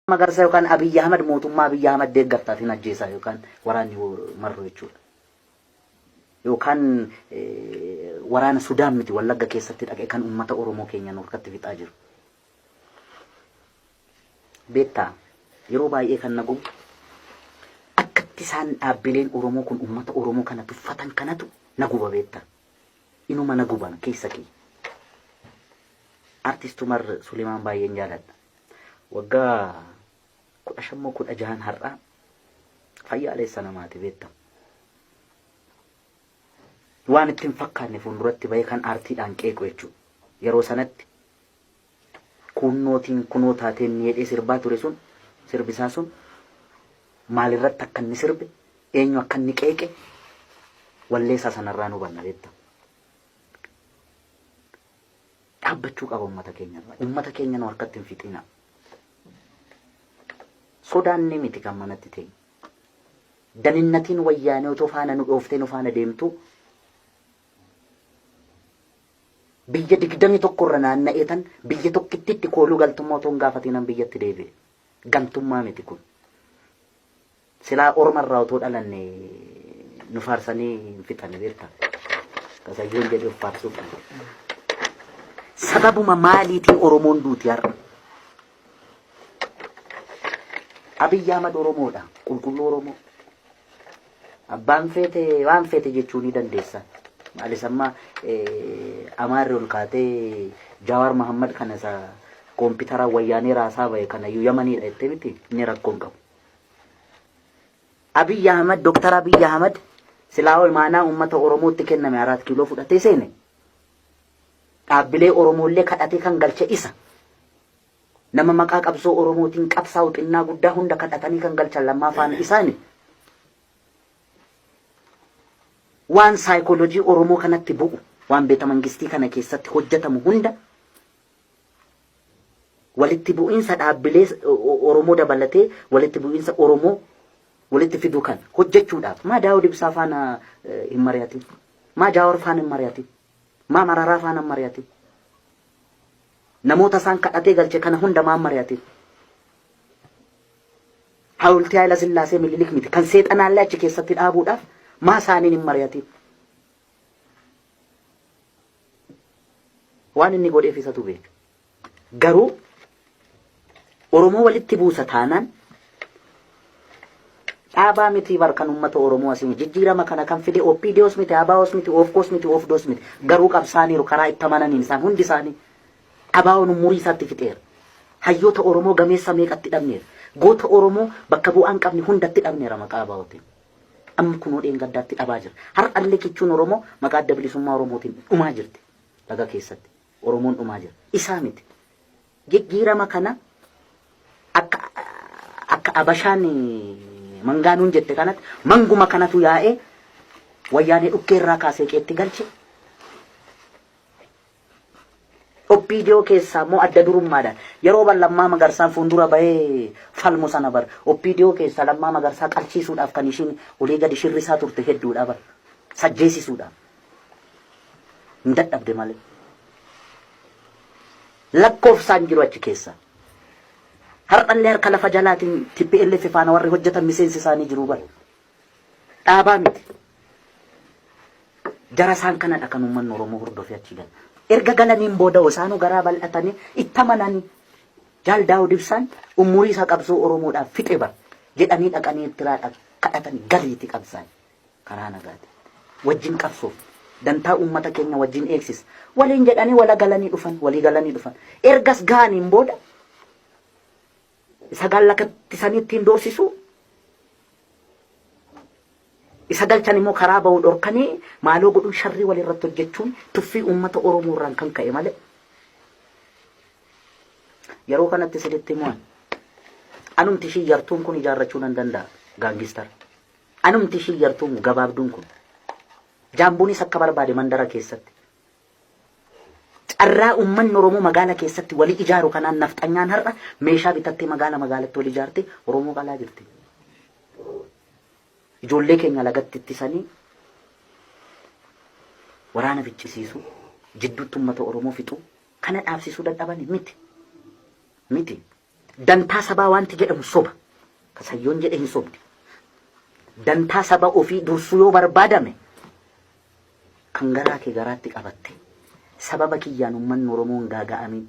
Magarsaa yookaan Abiyyi Ahmad mootummaa Abiyyi Ahmad deeggartaaf hin ajjeesaa yookaan waraanni Marroo jechuudha. Yookaan waraana Sudaan miti Wallagga keessatti dhaqee kan uummata Oromoo keenya nu harkatti fixaa jiru. Beektaa yeroo baay'ee kan na gubu akkatti isaan dhaabbileen Oromoo kun uummata Oromoo kana tuffatan kanatu na guba beektaa. Inuma na guban keessa kiyya. Artist Umar Suleemaan baay'een jaaladha. Waggaa 15 moo 16n har'aa fayyaaleessa namaati beektaa. Waan itti hin fakkaanne fuulduratti bahee kan aartiidhaan qeequ jechuudha. Yeroo sanatti kuunnootiin kunoo taateen ni jedhee sirbaa ture sun sirbisaa sun maalirratti akka inni sirbe eenyu akka inni qeeqe walleessaa sanarraa nu hubanna beektaa. Dhaabbachuu qaba uummata keenya irraa. Uummata keenya nu harkatti hin fixinaa. Sodaanne miti kan manatti teenye. Daninnatiin wayyaanee otoo faana nu dhooftee nu faana deemtu biyya 21 irra naanna'ee tan biyya tokkittitti kooluu galtummaa otoo hin gaafatiinan biyyatti deebi'e. Gantummaa miti kun. Silaa orma irraa otoo dhalanne nu faarsanii hin fixani beektaa. Kasayyoon jedhee of faarsuu qabna. Sababuma maaliitiin Oromoon duuti har'a? Abiyyi Ahmad Oromoodha. Qulqulluu Oromoo. Abbaan feete waan feete jechuu ni dandeessa. Maalis amma Amaarri ol kaatee Jawaar Mahammad kana isa koompitara wayyaanee raasaa bahe kana iyyuu Yamaniidha jettee miti inni rakkoo hin qabu. Abiy Ahmad, Dr. Abiy Ahmad silaa imaanaa uummata Oromootti kenname Araat Kiiloo fudhatee seene dhaabbilee Oromoollee kadhatee kan galche isa. Nama maqaa qabsoo Oromootiin qabsaa'u xinnaa guddaa hunda kadhatanii kan galchan lammaa faana isaani. Waan saayikoolojii Oromoo kanatti bu'u, waan beeta mangistii kana keessatti hojjetamu hunda walitti bu'iinsa dhaabbilee Oromoo dabalatee walitti bu'iinsa Oromoo walitti fiduu kan hojjechuudhaaf maa Daawud Ibsaa faana hin mari'atin, maa Jaawar faana hin mari'atin, maa Mararaa faana hin mari'atin, namoota isaan kadhatee galche kana hunda maa hin mari'atin. Hawultii Haayila Sillaasee Minilik miti kan seexanaallee achi keessatti dhaabuudhaaf maa isaaniin hin mari'atin. Waan inni godheef isatu beeka. Garuu Oromoo walitti buusa taanaan dhaabaa miti bar kan uummata Oromoo asii jijjiirama kana kan fide OPDOs miti, ABOs miti, OFCOs miti, OFDOs miti. Garuu qabsaaniiru karaa itti amananiin isaan hundi isaanii. ABOn umurii isaatti fixeera. Hayyoota Oromoo gameessa meeqatti dhabneera. Goota Oromoo bakka bu'aa hin qabne hundatti dhabneera maqaa ABOtiin. Amma kunoo dheengaddaatti dhabaa jira. Har'allee kichuun Oromoo maqaa Adda Bilisummaa Oromootiin dhumaa jirti. Laga keessatti Oromoon dhumaa jira. Isaa miti. Jijjiirama kana akka akka Abashaan mangaanuun jette kanatti manguma kanatu yaa'ee wayyaanee dhukkee irraa kaasee qeetti galche. OPDO keessaa immoo adda durummaadhaan yeroo bar Lammaa Magarsaan fuuldura bahee falmu sana bar OPDO keessaa Lammaa Magarsaa qalchiisuudhaaf kan ishiin olii gadi shirrisaa turte hedduudha bar sajjeesisuudhaaf hin dadhabde malee. Lakkoofsaan jiru achi keessa. Har'allee harka lafa jalaatiin TPLF faana warri hojjetan miseensi isaanii jiru bar. Dhaabaa miti. Jara isaan kanadha kan uummanni Oromoo hordofee achi gala. Erga galaniin booda isaanuu garaa bal'atanii itti amananii Jaal Daawud Ibsaan umurii isaa qabsoo Oromoodhaaf fixe bar jedhanii dhaqanii Eertiraadhaaf kadhatanii galiiti qabsaan karaa nagaati. Wajjin qabsoof dantaa uummata keenya wajjin eegsisa. Waliin jedhanii wala galanii dhufan walii galanii dhufan. Ergas ga'aniin booda isa gallakattisanii ittiin doorsisu isa galchan immoo karaa ba'u dhorkanii maaloo godhuun sharrii walirratti hojjechuun tuffii uummata Oromoo irraan kan ka'e malee. Yeroo kanatti isinitti himuun anumti ishii yartuun kun ijaarrachuu nan danda'a gaangistar. Anumti ishii yartuun gabaabduun kun jaambuunis akka barbaade mandara keessatti. Carraa uummanni Oromoo magaala keessatti walii ijaaru kanaan nafxanyaan har'a meeshaa bitattee magaala magaalatti wal ijaarte Oromoo qalaa jirti. Ijoollee keenya lagatti ittisanii waraana ficcisiisuu, jidduutti uummata Oromoo fixuu kana dhaabsisuu dadhabani miti. Miti. Dantaa sabaa wanti jedhamu soba. Kasayyoon jedhe hin sobdi. Dantaa saba ofii dursuu yoo barbaadame kan garaa kee garaatti qabatte sababa kiyyaan uummanni Oromoo hin gaaga'amin,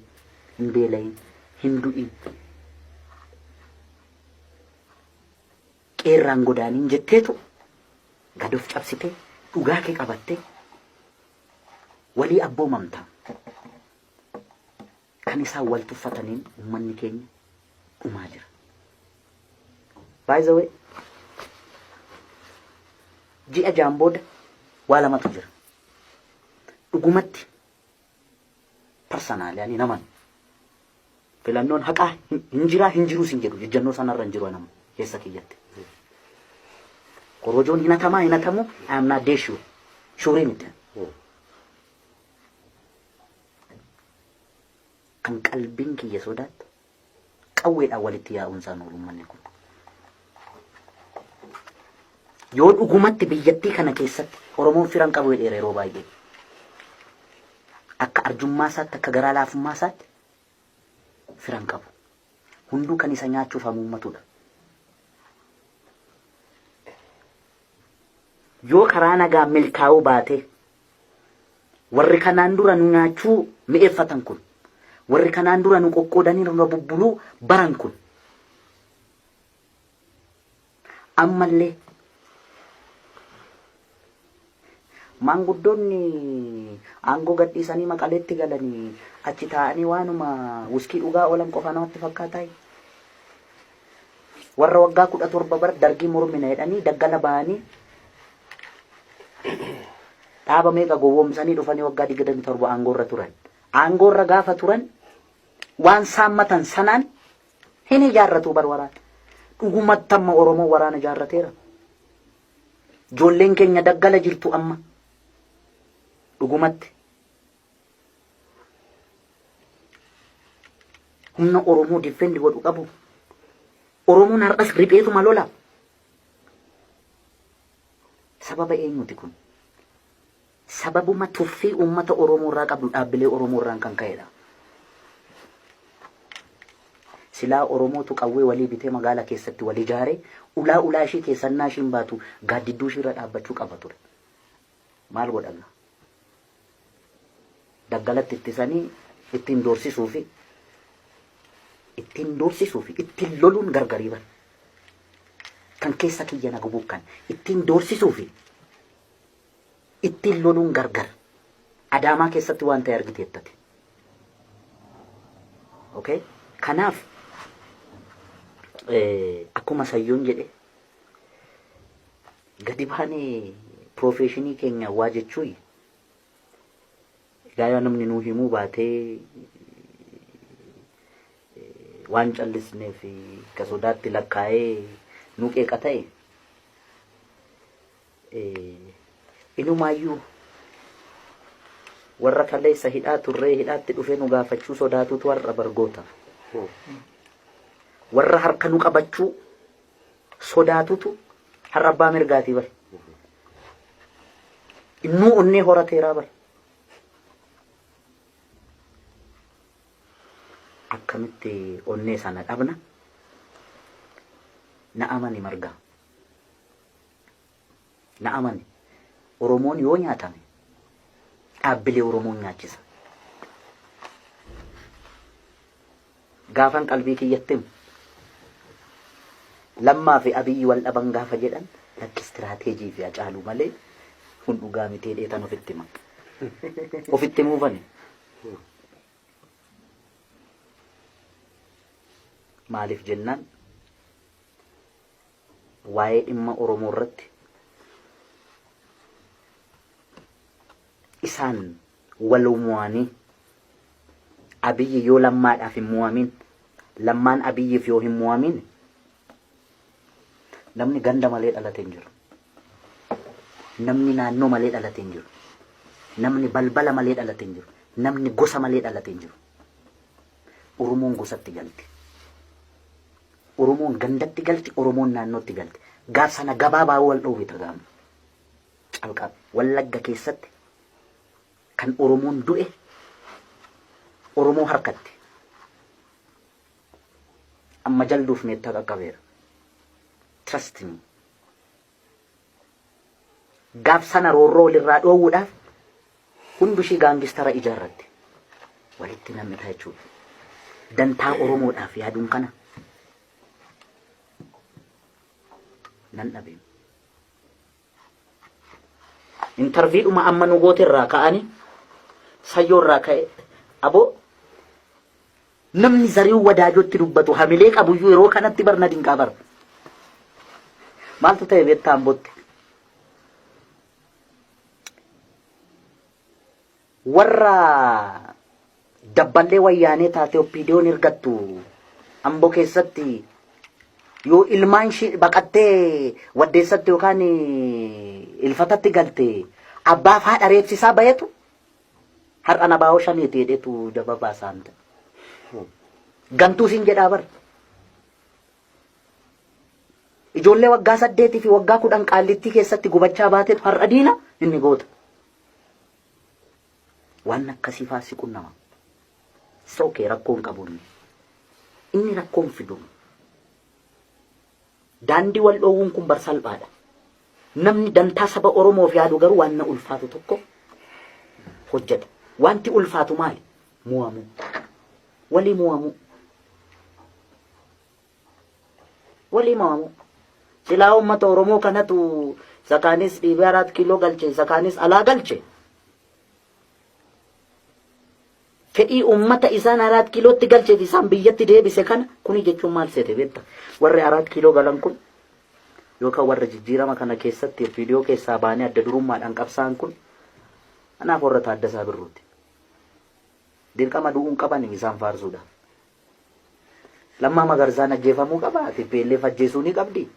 hin beela'in, hin du'in, qeerraan godaanin jetteetu gad of cabsitee dhugaa kee qabattee walii abboomamta. Kan isaan wal tuffataniin uummanni keenya dhumaa jira. By the way, ji'a jaan booda waa lamatu jira. Dhugumatti personally ani naman filannoon haqaa hin jiraa hin jiruus hin jedhu, jejjannoo sanarra hin jiru nama keessa kiyyatti. Korojoon hin hatamaa hin hatamu, I am not sure. Sure miti. Kan qalbiin kiyya sodaattu qawweedhaan walitti yaa'uun isaan oolu uummanni kun. Yoo dhugumatti biyyattii kana keessatti Oromoon firan qabu jedheera yeroo baay'ee. Akka arjummaa isaatti, akka garaa laafummaa isaatti firan qabu. Hunduu kan isa nyaachuuf hamuummatudha. Yoo karaa nagaa milkaa'uu baatee warri kanaan dura nu nyaachuu mi'eeffatan kun, warri kanaan dura nu qoqqoodanii nurra bubbuluu baran kun, ammallee maanguddoonni aangoo gadhiisanii Maqaleetti galanii achi taa'anii waanuma wuskii dhugaa oolan qofa namatti fakkaataa? Warra waggaa 17 bara Dargii mormina jedhanii daggala ba'anii dhaaba meeqa gowwoomsanii dhufanii waggaa 27 aangoorra turan. Aangoorra gaafa turan waan saammatan sanaan hin ijaarratu bar waraana. Dhugumatti amma Oromoo waraana ijaarrateera. Ijoolleen keenya daggala jirtu amma. Dhugumatti. Humna Oromoo defend godhu qabu. Oromoon har'as ripheetuma lola. Sababa eenyuti kun? Sababuma tuffii uummata Oromoo irraa qabdu dhaabbilee Oromoo irraan kan ka'edha. Silaa Oromootu qawwee walii bitee magaala keessatti wal ijaaree ulaa ulaa ishii keessannaa ishiin baatu gaaddidduu ishii irra dhaabbachuu qaba ture. Maal godhama? Daggalatti ittisanii ittiin doorsisuu fi ittiin loluun gargarii bara. Kan keessa kiyya na gubuuf kan ittiin doorsisuu fi ittiin loluun gargar. Adaamaa keessatti waan ta'e argiteettati. Okay? Kanaaf akkuma Sayyoon jedhe gadi baanee profession keenya waa jechuun egaa yoo namni nuu himuu baatee waan callisneef ka sodaatti lakkaa'ee nu qeeqa ta'e, inumaayyuu warra kaleessa hidhaa turree hidhaatti dhufee nu gaafachuu sodaatutu har'a bargoota. Warra harka nu qabachuu sodaatutu har'a abbaa mirgaatii bar. Innuu onnee horateeraa bar. Akkamitti onnee sana dhabna? Na amani Margaa. Na amani. Oromoon yoo nyaatame dhaabbilee Oromoon nyaachisa. Gaafan qalbii kiyyatti himu Lammaa fi Abiyyi wal dhaban gaafa jedhan, lakki strategy fi Hacaaluu malee kun dhugaa miti jedhee tan ofitti hima. Ofitti himuufani. Maaliif jennaan, waa'ee dhimma Oromoo irratti isaan wal mo'anii, Abiyyi yoo Lammaadhaaf hin mo'amin, Lammaan Abiyyiif yoo hin mo'amin, namni ganda malee dhalate hin jiru. Namni naannoo malee dhalate hin jiru. Namni balbala malee dhalate hin jiru. Namni gosa malee dhalate hin jiru. Oromoon gosatti galti. Oromoon gandatti galti, Oromoon naannootti galti. Gaaf sana gabaabaa wal dhoowwita gaama. Calqabe. Wallagga keessatti kan Oromoon du'e Oromoo harkatti. Amma jalduuf meettaa qaqqabeera. Trust me. Gaaf sana roorroo walirraa dhoowwuudhaaf hundu ishii gaangistara ijaarratte. Walitti nam'ita jechuudha. Dantaa Oromoodhaaf yaaduun kana nan dhabe. Intarviidhuma amma nu goote irraa ka'anii sayyoo irraa ka'e aboo namni Zarihuun Wadaajootti dubbatu hamilee qabuyyuu yeroo kanatti bar na dinqaa bar. Maaltu ta'e beektaa Ambootti? Warra dabballee wayyaanee taate OPDOn ergattu Amboo keessatti yoo ilmaan ishii baqattee waddeessatti yookaan ilfatatti galte abbaaf haadha reebsisaa bahetu har'a na baa'oo shaneeti jedhetu daba baasaan ta'e. Gantuu siin jedhaa bar. Ijoollee waggaa 8 fi waggaa 10 qaallittii keessatti gubachaa baatetu har'a diina inni goota. Waan akkasii faa si qunnama. It's okay, rakkoo hin qabu inni. Inni rakkoo hin fidu. Daandii wal dhoowwuun kun bar salphaadha. Namni dantaa saba Oromoof yaadu garuu waan na ulfaatu tokko hojjeta. Wanti ulfaatu maali? Mo'amuu. Walii mo'amuu. Walii mo'amuu. Silaa uummata Oromoo kanatu isa kaanis dhiibee araat kiiloo galche, isa kaanis alaa galche. Fedhii uummata isaan araat kiilootti galchee fi isaan biyyatti deebise kana kuni jechuun maal seete beekta? Warri araat kiiloo galan kun yookaan warra jijjiirama kana keessatti viidiyoo keessaa baanee adda durummaadhaan qabsaa'an kun anaaf warra Taaddasaa Birruuti. Dirqama du'uun qaban isaan faarsuudhaaf. Lammaa Magarsaan ajjeefamuu qaba. TPLF ajjeesuu ni qabdi.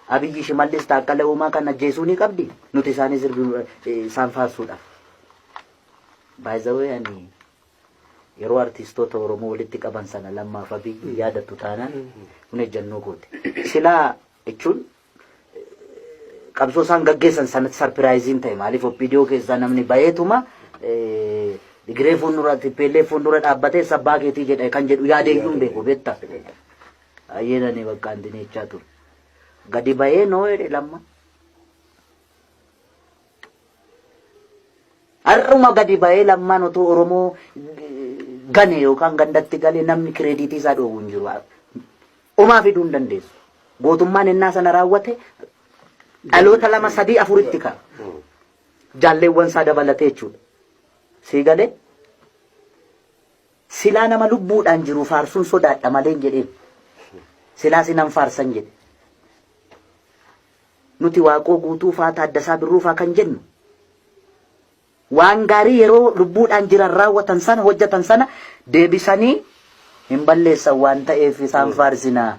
Abiyyi Shimallis Taakkala Uumaa kan ajjeesuu ni qabdi. Nuti isaanii sirbi isaan faarsuudhaaf. By the way, ani yeroo artistoota Oromoo walitti qaban sana Lammaaf Abiyyi yaadattu taanaan kun ejjannoo kooti. Silaa jechuun qabsoo isaan gaggeessan sanatti sarpiraayiziin ta'e maaliif OPDO keessaa namni bayeetuma Digiree fuuldura TPLF fuuldura dhaabbatee sabbaa keetii jedhe kan jedhu yaadee iyyuu hin beeku beekta. Baay'ee ani bakka antineechaa ture. Gadi bahee noo jedhe Lamma. Har'uma gadi bahee Lammaan otoo Oromoo gane yookaan gandatti gale namni kireediitii isaa dhoowwu hin jiru. Omaa fiduu hin dandeessu. Gootummaan ennaa sana raawwate dhaloota lama sadii afuritti ka'a. Jaalleewwan isaa dabalatee jechuudha. Sii galee? Silaa nama lubbuudhaan jiru faarsuun sodaadha malee hin jedheen. Silaa sinan faarsan jedhe. Nuti Waaqoo Guutuu faa Taaddasaa Birruu faa kan jennu waan gaarii yeroo lubbuudhaan jiran raawwatan sana hojjetan sana deebisanii hin balleessan waan ta'eef isaan faarsinaa.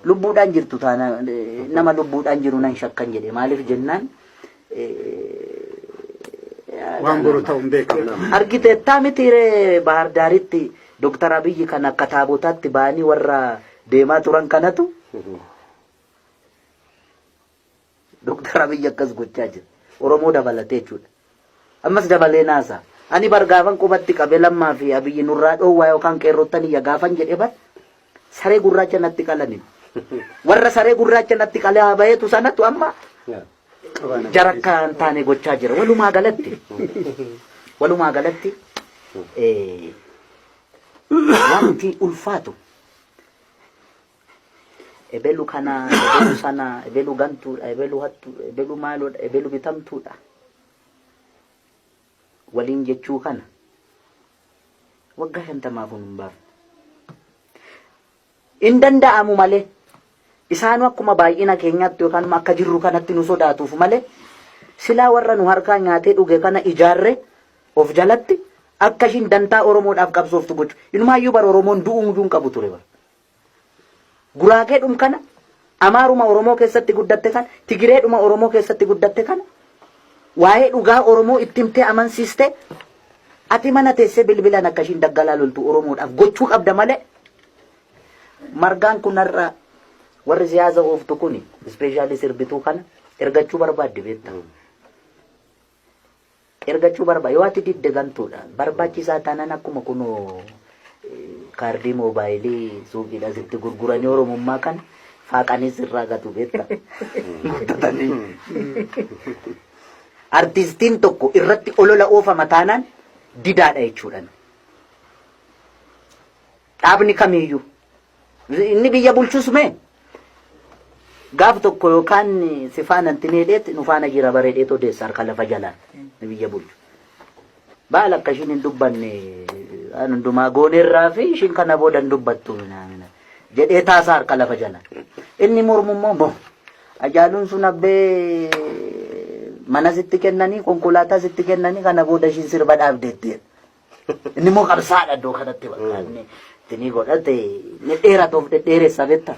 Lubbuudhaan jirtu taana nama lubbuudhaan jiru nan shakkan jedhe maaliif jennaan Waan boru ta'u hin beekamu. Argiteettaa mitiiree Bahar Daaritti Dooktar Abiyyi kan akka taabotaatti ba'anii warra deemaa turan kanatu Dooktar Abiyyi akkas gochaa jira. Oromoo dabalatee jechuudha. Ammas dabalee naasa. Ani bar gaafan qubatti qabe Lammaa fi Abiyyi nurraa dhoowwaa yookaan qeerrottan iyya gaafan jedhe bar saree gurraacha natti qalani. Warra saree gurraacha natti qalee haa baheetu sanatu amma jara akka hin taane gochaa jira. Walumaa galatti wanti ulfaatu ebelu kana, ebelu sana, ebelu gantuudha, ebelu hattuudha, ebelu maaloodha, ebelu bitamtuudha waliin jechuu kana waggaa 50f hin baafne. Hin danda'amu malee isaanuu akkuma baay'ina keenyaatti yookaan akka jirru kanatti nu sodaatuuf malee silaa warra nu harkaa nyaatee dhuge kana ijaarre of jalatti akka ishiin dantaa Oromoodhaaf qabsooftu gochu. Inumaayyuu bara Oromoon du'uu hunduu hin qabu ture bara. Guraageedhum kana, Amaaruma Oromoo keessatti guddatte kana, Tigireedhuma Oromoo keessatti guddatte kana waa'ee dhugaa Oromoo itti himtee amansiiste ati mana teessee bilbilaan akka ishiin daggalaa loltu Oromoodhaaf gochuu qabda malee margaan kun har'a warri siyaasa ooftu kuni ispeeshaalii sirbituu kana ergachuu barbaaddi beekta. Ergachuu barbaada. Yoo ati didde gantuudha. Barbaachisaa taanaan akkuma kunoo Kaardii moobaayilii suuqiidha sitti gurguranii Oromummaa kana faaqanii sirraa gatu beekta. Guuttatanii. Artistiin tokko irratti olola oofama taanaan didaadha jechuudha. Dhaabni kamiiyyuu. Inni biyya bulchus mee gaaf tokko yookaan si faana itti needheetti nu faana jira bareedheet odeessa harka lafa jalaan inni biyya bulchu. Baala akka ishiin hin dubbanne waan hundumaa gooneerraa fi ishiin kana booda hin dubbattu minaamina jedhee taasaa harka lafa jalaan. Inni mormu immoo moo Hacaaluun sun abbee mana sitti kennanii konkolaataa sitti kennanii kana booda ishiin sirba dhaabdeetti. Inni immoo qabsaadha iddoo kanatti bakka inni itti ni godhate ni dheerata of dhedheeressa beekta.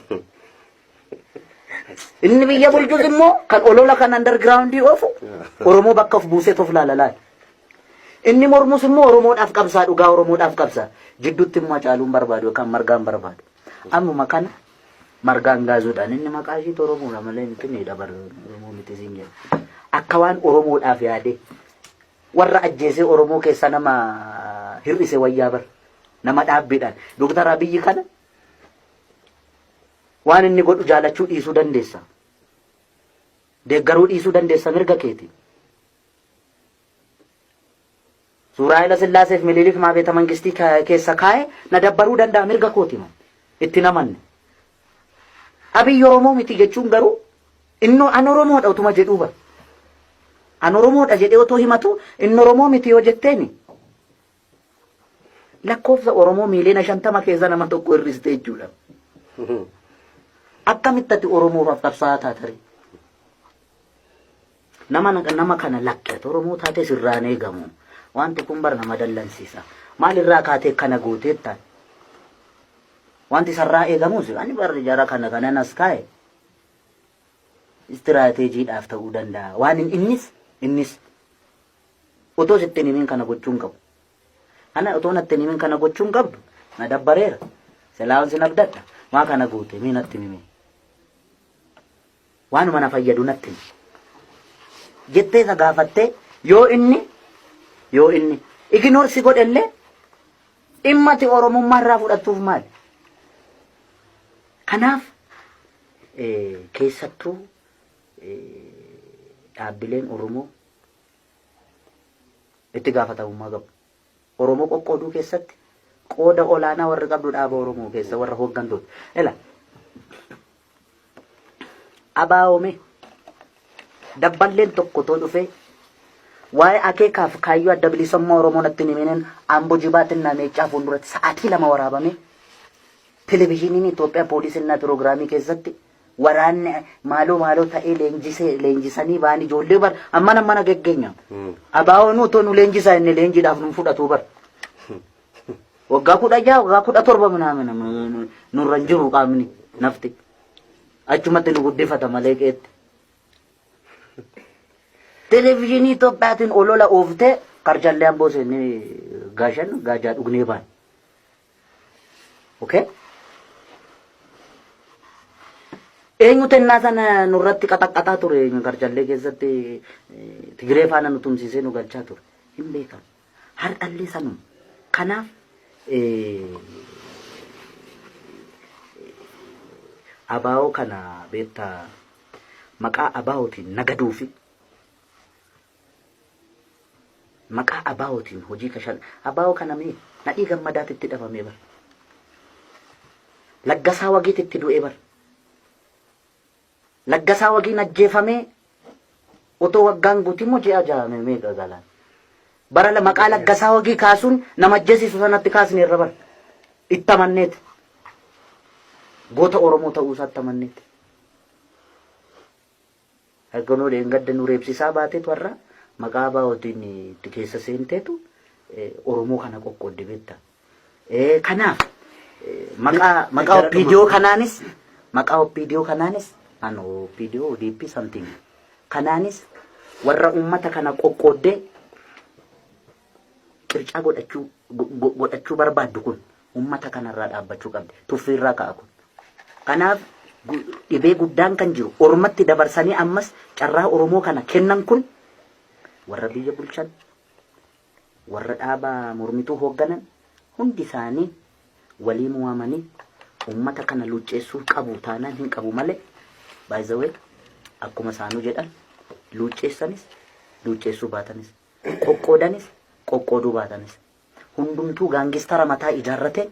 Inni biyya bulchus immoo kan olola kan undergroundii oofu Oromoo bakka of buusee of laala laala. Inni mormus immoo Oromoodhaaf qabsaa dhugaa Oromoodhaaf qabsaa. Jidduutti immoo Hacaaluun barbaadu yookaan Margaan barbaadu. Ammuma kana Margaan gaazuudhaan inni maqaa ishiitu Oromoodha malee miti ni dhabar Oromoo miti siin jedha. Akka waan Oromoodhaaf yaadee Warra ajjeesee Oromoo keessa nama hir'ise wayyaa bar. Nama dhaabbiidhaan. Doktar Abiyyi kana waan inni godhu jaalachuu dhiisuu dandeessa. Deeggaruu dhiisuu dandeessa mirga keeti. Suuraa Haayila Sillaaseef Minilik maa beeta mangistii keessa kaa'e na dabbaruu danda'a mirga kooti man. Itti namanne. Abiyyi Oromoo miti jechuun garuu innoo an Oromoodha utuma jedhuu bara. An Oromoodha jedhee otoo himatu inni Oromoo miti yoo jetteeni lakkoofsa Oromoo miiliyoona 50 keessa nama tokko hir'iste jechuudha. Akkamitti ati Oromoof qabsaa'aa taatare? Nama nama kana lakki ati Oromoo taatee sirraan eegamu. Wanti kun bar nama dallansiisa. Maalirraa kaatee kana gooteettaan? Wanti sarraa eegamus ani bar jara kana kanan as kaa'e istiraateejiidhaaf ta'uu danda'a. Waan innis innis otoo sitti hin himin kana gochuu hin qabu. Ana otoo natti hin himin kana gochuu hin qabdu na dabbareera. Silaawwan sin abdadha. Maa kana goote mee natti himi. Waanuma na fayyadu natti himi. Jettee isa gaafattee yoo inni ignore si godhellee dhimma ati Oromummaa irraa fudhattuuf maali? Kanaaf keessattuu dhaabbileen Oromoo itti gaafatamummaa qabu. Oromoo qoqqooduu keessatti qooda olaanaa warri qabdu dhaaba Oromoo keessa warra hooggantoota. Ela abaa'oome dabballeen tokko too dhufee waa'ee akeekaaf kaayyoo adda bilisummaa Oromoo natti hin himiniin Ambo Jibaatinnaa Meeccaa fuulduratti sa'aatii 2 waraabamee Televizhiiniin Itoophiyaa poolisinnaa piroogiraamii keessatti waraanni maaloo maaloo ta'ee leenjisee leenjisanii ba'an ijoollee bar ammana ammana geggeenya. Abaa'oon otoo nu leenjisaa inni leenjiidhaaf nu fudhatu bar. Waggaa 16 waggaa 17 minaamina nurra hin jiru qaamni nafti. Achumatti nu guddifata malee qeetti. Televizhiinii Itoophiyaatiin olola ooftee karchallee amboo seennee gaashan gaajaa dhugnee baane. Okay? Eenyu tennaa sana nurratti qaxaqqaxaa ture eenyu karchallee keessatti Tigiree faana nu tumsiisee nu galchaa ture. Hin beekamu. Har'allee sanuma. Kanaaf abaa'oo kana beektaa maqaa abaa'ootiin nagaduu fi Maqaa ABOtiin hojii kashan ABO kana mee Nadhii Gammadaati itti dhabamee bar. Laggasaa Wagiiti itti du'ee bar. Laggasaa Wagiin ajjeefamee otoo waggaan guutii immoo ji'a 6 meeqa galaan. Bara maqaa Laggasaa Wagii kaasuun nama ajjeesisu sanatti kaasne irra bar. Itti amanneeti. Goota Oromoo ta'uu isaatti amanneeti. Kunoo dheengadda nu reebsisaa baateetu har'a maqaa ABOtiin itti keessa seenteetu Oromoo kana qoqqoodde beekta. Kanaaf maqaa maqaa OPDO kanaanis maqaa OPDO kanaanis an OPDO ODP something kanaanis warra uummata kana qoqqooddee qircaa godhachuu godhachuu barbaaddu kun uummata kanarraa dhaabbachuu qabdi. Tuffiirraa ka'a kun. Kanaaf dhibee guddaan kan jiru ormatti dabarsanii ammas carraa Oromoo kana kennan kun warra biyya bulchan, warra dhaaba mormituu hoogganan hundi isaanii Walii mo'amanii uummata kana luucceessuu qabu taanaan hin qabu malee, by the way, akkuma isaanuu jedhan, luucceessanis luucceessuu baatanis, qoqqoodanis qoqqooduu baatanis, hundumtuu gangster mataa ijaarrate.